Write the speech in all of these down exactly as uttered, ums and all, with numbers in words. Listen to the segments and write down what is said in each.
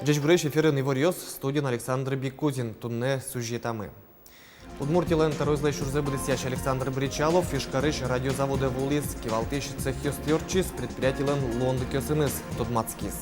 Ӟечбуресь! Эфирын «Иворъёс», студиын Александр Бикузин. Туннэ сюжетамы. Удмуртилэн тӧроезлэсь ужзэ быдэсъясь Александр Бречалов Ижкарысь радиозаводэ вуылӥз. Кивалтӥсь цехъёсты ортчиз, предприятилэн луонлыкъёсыныз тодматскиз.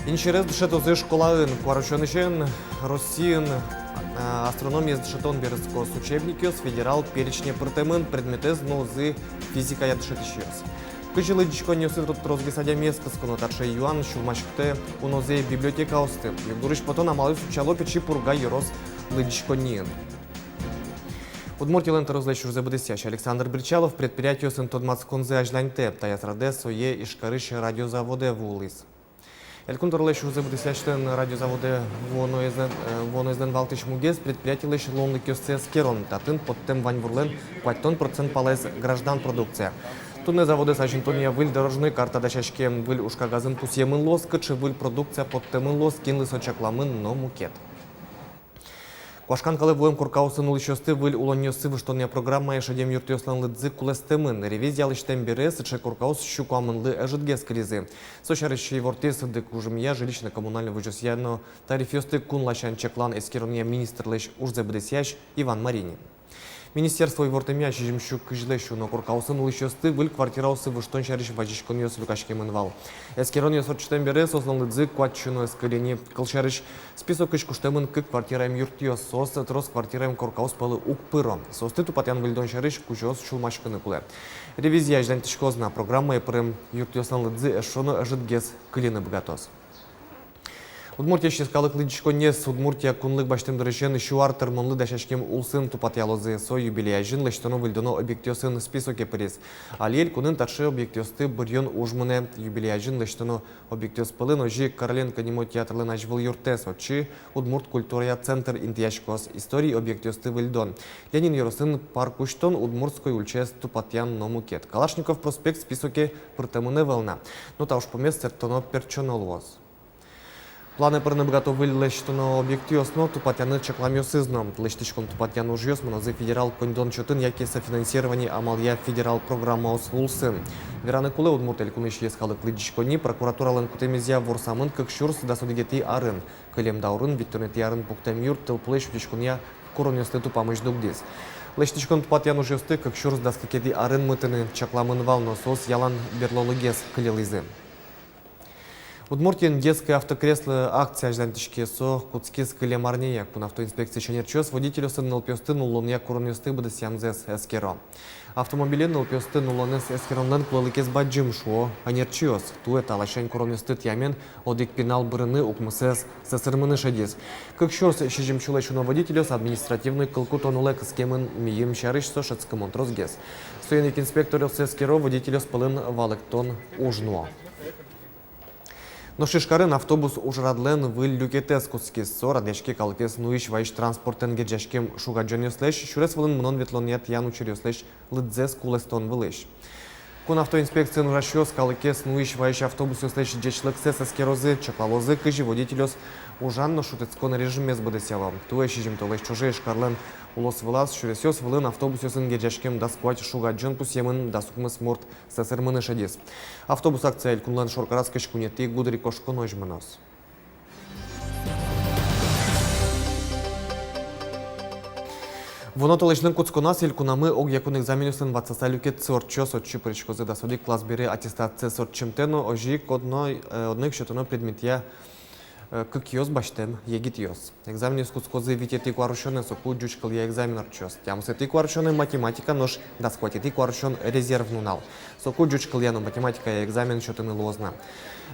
Инсьӧрез дышетозы школаын. Куарусёнысен Россиын, а, астрономиез дышетон берытскоз. Учебникъёс федерал перечне пыртэмын, предметэз нуозы физикая дышетӥсьёс. Кызьы лыдӟиськонниосы тро-, тросгес адямиез кысконо? Таӵе юан сюлмаськытэ унозэ библиотекаосты. Югдурысь потон амалъёс утчало Пичи Пурга ёрос лыдӟиськонниын. Удмуртилэн тӧроезлэсь ужзэ быдэсъясь Александр Бречалов предприятиосын тодматсконзэ азьланьтэ. Таяз радэ сое Ижкарысь радиозаводэ вуылӥз. Элькун тӧролэсь ужзэ быдэсъясьлэн радиозаводэ вуоноезлэн, э, вуоноезлэн валтӥсь мугез — предприятилэсь луонлыкъёссэ эскерон. Татын поттэм ваньбурлэн куатьтон процент палаез граждан продукция. Туннэ заводэз азинтонъя выль дорожной карта дасяське. Выль ужкагазын пусъемын луоз, кыӵе выль продукция поттэмын луоз, кинлы со чакламын но мукет. Куашкан калэ вуэм коркаосын улӥсьёсты выль улонниосы выжтонъя программае шедем юртъёслэн лыдзы кулэстэмын. Ревизия лэсьтэм бере сыӵе коркаос сю куамынлы ӧжытгес кылизы. Со сярысь ивортӥз дыкужымъя, жилищно-коммунальной возёсъя но тарифъёсты кун ласянь чаклан-эскеронъя министрлэсь ужзэ быдэсъясь Иван Маринин. Министерство ивортэмъя, сизьым сю кызьлэсь уно коркаосын улӥсьёсты выль квартираосы выжтон сярысь вазиськонъёс люкаськемын вал. Эскеронъёс ортчытэм бере соослэн лыдзы куать сю но ӧз кыльы ни. Кылсярысь, списокысь куштэмын кык квартираем юртъёс, соос трос квартираем коркаос пӧлы уг пыро. Соосты тупатъян-выльдон сярысь кузёос сюлмаськыны кулэ. Ревизия азьланьтӥськоз на, программае пырем юртъёслэн лыдзы эшшо но ӧжытгес кыльыны быгатоз. Удмуртиысь йӧскалык лыдӟиськонниез Удмуртия кунлык басьтэм дырысен сю ар тырмонлы дасяськем улсын тупатъялозы. Со юбилей азьын лэсьтоно-выльдоно объектъёсын списоке пыриз. Али элькунын таӵе объектъёсты быръён уж мынэ. Юбилей азьын лэсьтоно объектъёс пӧлын озьы Короленко нимо театрлэн азьвыл юртэз, отчы Удмурт культурая центр интыяськоз, историй объектъёсты выльдон, Ленин ёросын парк усьтон, Удмуртской ульчаез тупатъян но мукет. Калашников проспект списоке пыртэмын ӧвӧл на, но та ужпумез сэрттоно-пертчоно луоз. Планэ пырыны быгато выль лэсьтоно объектъёс но, тупатъяны чакламъёсыз но. Лэсьтӥськон-тупатъян ужъёс мынозы федерал коньдон чотын яке софинансирование амалъя федерал программаос улсын. Вераны кулэ, Удмурт Элькунысь йӧскалык лыдӟиськонни прокуратуралэн кутэмезъя ворсамын кык сюрс дас одӥгетӥ арын. Кылем даурын витьтонэтӥ арын пуктэм юрт тылпулэсь утиськонъя куронъёслы тупамысь дугдӥз. Лэсьтӥськон-тупатъян ужъёсты кык сюрс дас кыкетӥ арын мытыны чакламын вал, но соос ялан берлолыгес кыльылӥзы. Удмуртиын «Детское автокресло» акция азьланьтӥське. Со кутскиз кылем арняе. Кун автоинспекциысь ӧнерчиос водительёслы нылпиосты нуллонъя куронъёсты быдэсъямзэс эскеро. Автомобилен нылпиосты нуллонэз эскеронлэн кулэлыкез бадӟым, шуо ӧнерчиос. Туэ та ласянь куронъёсты тӥямен одӥг пинал бырыны, укмысэз сӧсырмыны шедиз. Кык сюрс сизьым сюлэсь уно водительёс административной кыл кутон улэ кыскемын. Мийым сярысь со шӧдскымон тросгес. Соин ик инспекторъёс эскеро, водительёс пӧлын валэктон уж нуо. Нош Ижкарын автобус ужрадлэн выль люкетэз кутскиз. Со радъяське калыкез нуись-ваись транспортэн герӟаськем шуг-адӟонъёслэсь, сюрес вылын мынон-ветлонъя тӥян учыръёслэсь лыдзэс кулэстон вылысь. Кун автоинспекциын ужасьёс калыкез нуись-ваись автобусъёслэсь ӟечлыксэс эскерозы, чаклалозы, кызьы водительёс ужан но шутэтскон режимез быдэсъяло. Туэ сизьым толэзь ӵоже Ижкарлэн улосвылаз сюресъёс вылын автобусъёсын герӟаськем дас куать шуг-адӟон пусъемын, дас укмыс мурт сӧсырмыны шедиз. Автобус акция элькунлэн шоркараз кызь куинетӥ гудырикошконозь мыноз. Вуоно толэзьлэн кутсконаз элькунамы огъякун экзаменъёслэн ватсаса люкетсы ортчоз. Отчы пыриськозы дас одӥг класс бере аттестациез ортчымтэ но, озьы ик одно, э, одно ик сётоно предметъя, э, кыкъёс басьтэм егитъёс. Экзаменъёс кутскозы витетӥ куарусёнэ, соку ӟуч кылъя экзамен ортчоз. Тямысэтӥ куарусёнэ математика, нош дас куатетӥ куарусён резерв нунал. Соку ӟуч кылъя но математикая экзамен сётыны луоз на.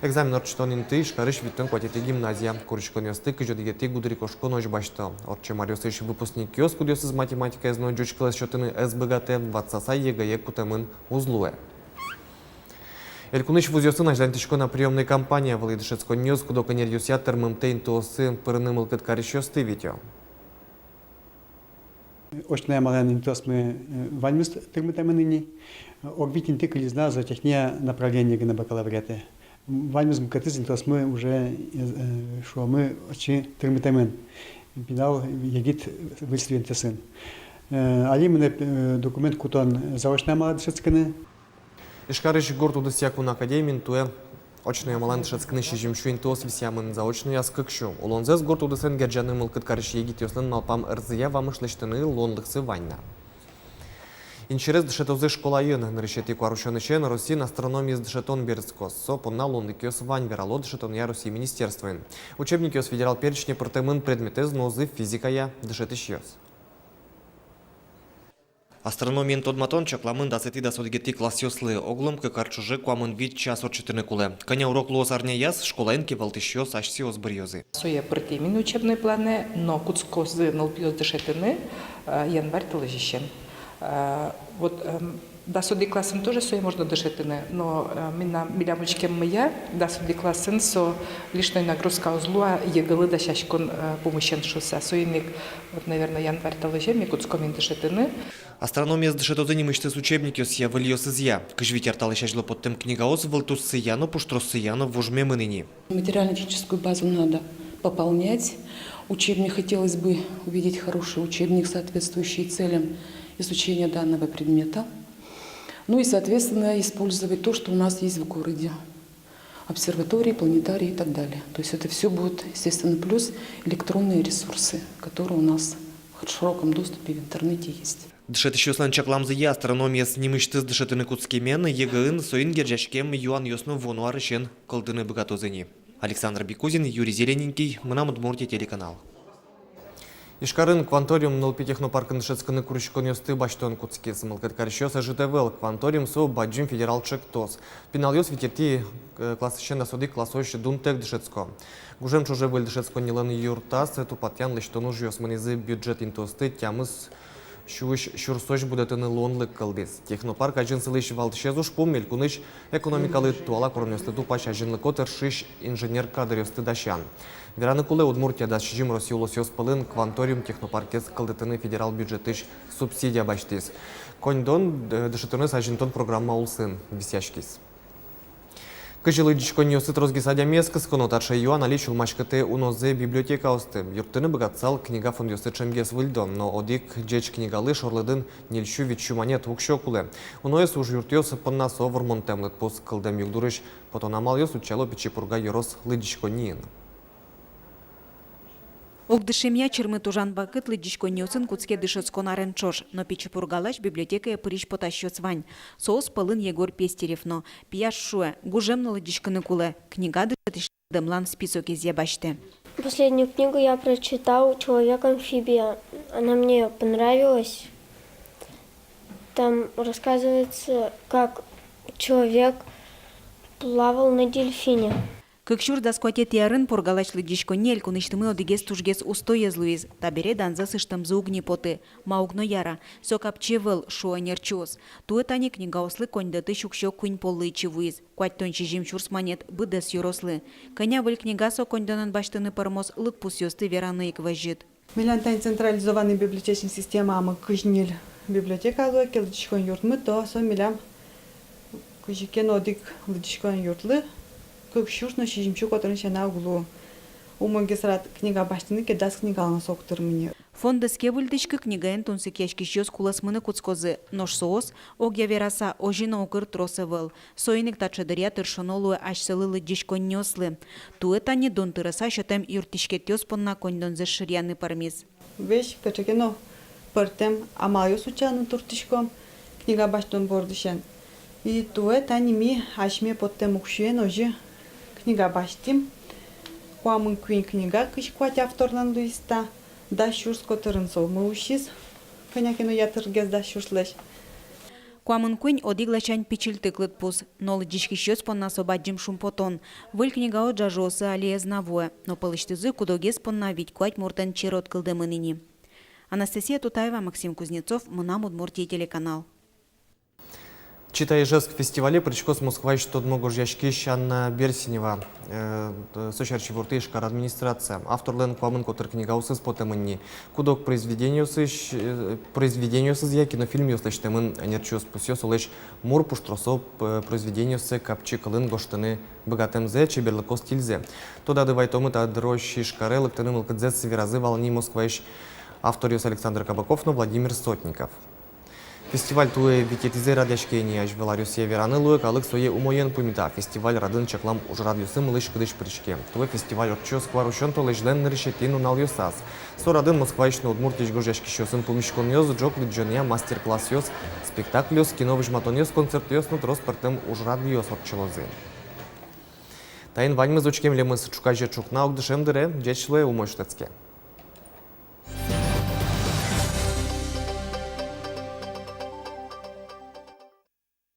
Экзамен ортчытон инты Ижкарысь витьтон куатетӥ гимназия. Куриськонъёсты кызь одӥгетӥ гудырикошконозь басьто. Ортчем аръёсысь выпускникъёс, кудъёсыз математикаез но ӟуч кылэз сётыны ӧз быгатэ, ватсаса ЕГЭ-е кутэмын уз луэ. Элькунысь вузъёсын азьланьтӥсько на приёмной кампания. Вылӥ дышетсконниос куд-ог ӧнеръёсъя тырмымтэ интыосы пырыны мылкыд карисьёсты витё. Очной амалэн интыосмы, э, ваньмыз тырмытэмын ини. Ог вить инты кылиз на зоотехния направление гинэ бакалавриатэ. Ваньмыз мукетыз интыосмы уже, э, шуомы, отчы тырмытэмын. Пинал егит выль студентъёсын. Э, али мынэ, э, документ кутон заочной амалэн дышетскыны. Ижкарысь гурт удысъя кун академиын туэ Очной амалэн дышетскыны сизьым сю интыос висъямын, заочнояз кык сю. Улонзэс гурт удысэн герӟаны мылкыд карись егитъёслэн малпам ӧрзыя вамыш лэсьтыны луонлыксы вань на. Инсьӧрез дышетозы школаын. Нырысетӥ куарусёнысен Россиын астрономиез дышетон берытскоз. Со понна луонлыкъёс вань, верало дышетонъя Россия министерствоын. Учебникъёс федерал перечне пыртэмын, предметэз нуозы физикая дышетӥсьёс. Астрономиен тодматон чакламын дасэтӥ-дас одӥгетӥ классъёслы. Оглом кык ар ӵоже куамын вить час ортчытыны кулэ. Кӧня урок луоз арняяз, школаын кивалтӥсьёс асьсэос быръёзы. Сое пыртӥмы ини учебной планэ, но кутскозы нылпиос дышетыны, э, январь толэзьысен. Э, вот, эм, дас одӥг классын тоже сое можно дышетыны, но, э, мынам, милям учкеммыя, дас одӥг классын со лишней нагрузка уз луа ЕГЭ-лы дасяськон, э, пумысен шуыса. Соин ик, вот, наверно, январь толэзе ми кутском ини дышетыны. Астрономиез дышетозы нимысьтыз учебникъёсъя, выльёсызъя. Кызь вить ар талэсь азьло поттэм книгаос вылтуссыя но, пуштроссыя но вужмемын ини. Материально-техническую базу надо пополнять. Учебник, хотелось бы увидеть хороший учебник, соответствующий целям изучения данного предмета. Ну и, соответственно, использовать то, что у нас есть в городе. Обсерватории, планетарии и так далее. То есть это всё будет, естественно, плюс электронные ресурсы, которые у нас в широком доступе в интернете есть. Дышетӥсьёслэн чакламзыя, астрономиез нимысьтыз дышетыны кутскемен, ЕГЭ-ын соин герӟаськем юанъёс но вуоно арысен кылдыны быгатозы ини. Александр Бекузин, Юрий Зелененький, «Мынам Удмуртие» телеканал. Ижкарын «Кванториум» нылпи технопаркын дышетскыны куриськонъёсты басьтон кутскиз. Мылкыд карисьёс ӧжыт ӧвӧл. «Кванториум» со бадӟым федерал ӵектос. Пиналъёс витетӥ, э, классысен дас одӥг классозь дунтэк дышетско. Гужем ӵоже выль дышетсконнилэн юртаз тупатъян-лэсьтон ужъёс мынӥзы. Бюджет интыосты тямыс сюысь сюрсозь будэтыны луонлык кылдӥз. Технопарк азьын сылӥсь валтӥсез ужпум — элькунысь экономикалы туала куронъёслы тупась, азинлыко тыршись инженер кадръёсты дасян. Вераны кулэ, Удмуртия дас сизьым Россия улосъёс пӧлын «Кванториум» технопаркез кылдытыны федерал бюджетысь субсидия басьтӥз. Коньдон, э, дышетонэз азинтон программа улсын висъяськиз. Кызьы лыдӟиськонниосы тросгес адямиез кысконо, таӵе юан али сюлмаськытэ унозэ библиотекаосты. Юрттыны быгатысал книга фондъёсты ӵемгес выльдон, но одӥг ӟеч книгалы шорлыдын ньыль сю — вить сю манет уксё кулэ. Уноез ужъюртъёс понна со вормонтэм лыдпус. Кылдэм югдурысь потон амалъёс утчало Пичи Пурга ёрос лыдӟиськонниын. Огдышемъя чырмыт ужан вакыт лыдӟиськонниосын кутске дышетскон арен ӵош, но Пичи Пургалась библиотекае пырись-потасьёс вань. Соос пӧлын Егор Пестерев но. Пияш шуэ, гужем но лыдӟиськыны кулэ. Книга дышетӥсь дэмлан списокезъя басьтэ. Последнюю книгу я прочитал, «Человек-амфибия». Она мне понравилась. Там рассказывается, как человек плавал на дельфине. Кык сюрс дас куатетӥ арын Пургалась лыдӟиськонни элькунысьтымы одӥгез тужгес устоез луиз. Табере данзэс ыштэмзы уг ни поты. Ма уг но яра. Со капчи ӧвӧл, шуо ӧнерчиос. Туэ тани книгаослы коньдэтысь уксё куинь поллы ичи вуиз. Куатьтон сизьым сюрс манет быдэс ёрослы. Кӧня выль книга со коньдонэн басьтыны пӧрмоз, лыдпусъёсты вераны ик возьыт. Милям тани централизованный библиотечный системамы кызь ньыль библиотека луэ ке, лыдӟиськон юртмы, то со милям кызьы ке но одӥг лыдӟиськон юртлы кык сюрс но сизьым сю котырын сяна уг лу. Умойгес рад книга басьтыны ке, дас книга но со уг тырмы ни. Фондэз ке выльдӥськы, книгаен тунсыкъяськисьёс кулэсмыны кутскозы, нош соос, огъя вераса, озьы но укыр трос ӧвӧл. Соин ик таӵе дыръя тыршоно луэ асьсэлы лыдӟиськонниослы. Туэ тани дун тырыса сётэм юрттӥськетъёс понна коньдонзэс шыръяны пӧрмиз. Весь кыӵе ке но пӧртэм амалъёс утчаны туртӥськом книга басьтон бордысен. И туэ тани ми асьме поттэм уксёен озьы книга басьтӥм. Куамын куинь книга кызь куать авторлэн луиз та. Дас сюрс котырын сомы усиз, кӧня ке но ятыргес дас сюрслэсь. Куамын куинь — одӥг ласянь пичильтык лыдпус, но лыдӟиськисьёс понна со бадӟым шумпотон. Выль книгаос ӝажыосы али ӧз на вуэ, но пӧлысьтызы куд-огез понна вить-куать муртэн черод кылдэмын ини. Анастасия Тутаева, Максим Кузнецов, «Мынам Удмуртие» телеканал. «Читай, Ижевск» фестивале пыриськоз Москваысь тодмо гожъяськись Анна Берсенева. Э, со сярысь ивортэ Ижкар администрация. Авторлэн куамын котыр книгаосыз потэмын ни. Куд-ог произведениосыз, э, произведениосызъя кинофильмъёс лэсьтэмын. Ӧнерчиос пусъё солэсь мур пуштросо, э, произведениоссэ капчи кылын гожтыны быгатэмзэ, чеберлыко стильзэ. Тодады вайытомы, та дырозь Ижкаре лыктыны мылкыдзэс веразы вал ни Москваысь авторъёс Александр Кабаков но Владимир Сотников. Фестиваль туэ витетӥзэ радъяське ни. Азьвыл аръёсъя вераны луэ, калык сое умоен пумита. Фестиваль радын чаклам ужрадъёсы мылысь-кыдысь пыриське. Туэ фестиваль ортчоз куарусён толэзьлэн нырысетӥ нуналъёсаз. Со радын Москваысь но Удмуртиысь гожъяськисьёсын пумиськонъёс, ӝог лыдӟонъя мастер-классъёс, спектакльёс, кино возьматонъёс, концертъёс но трос пӧртэм ужрадъёс ортчылозы. Таин ваньмыз. Учке милемыз ӵуказе ӵукна огдышем дыре. Ӟеч луэ, умой шутэтске.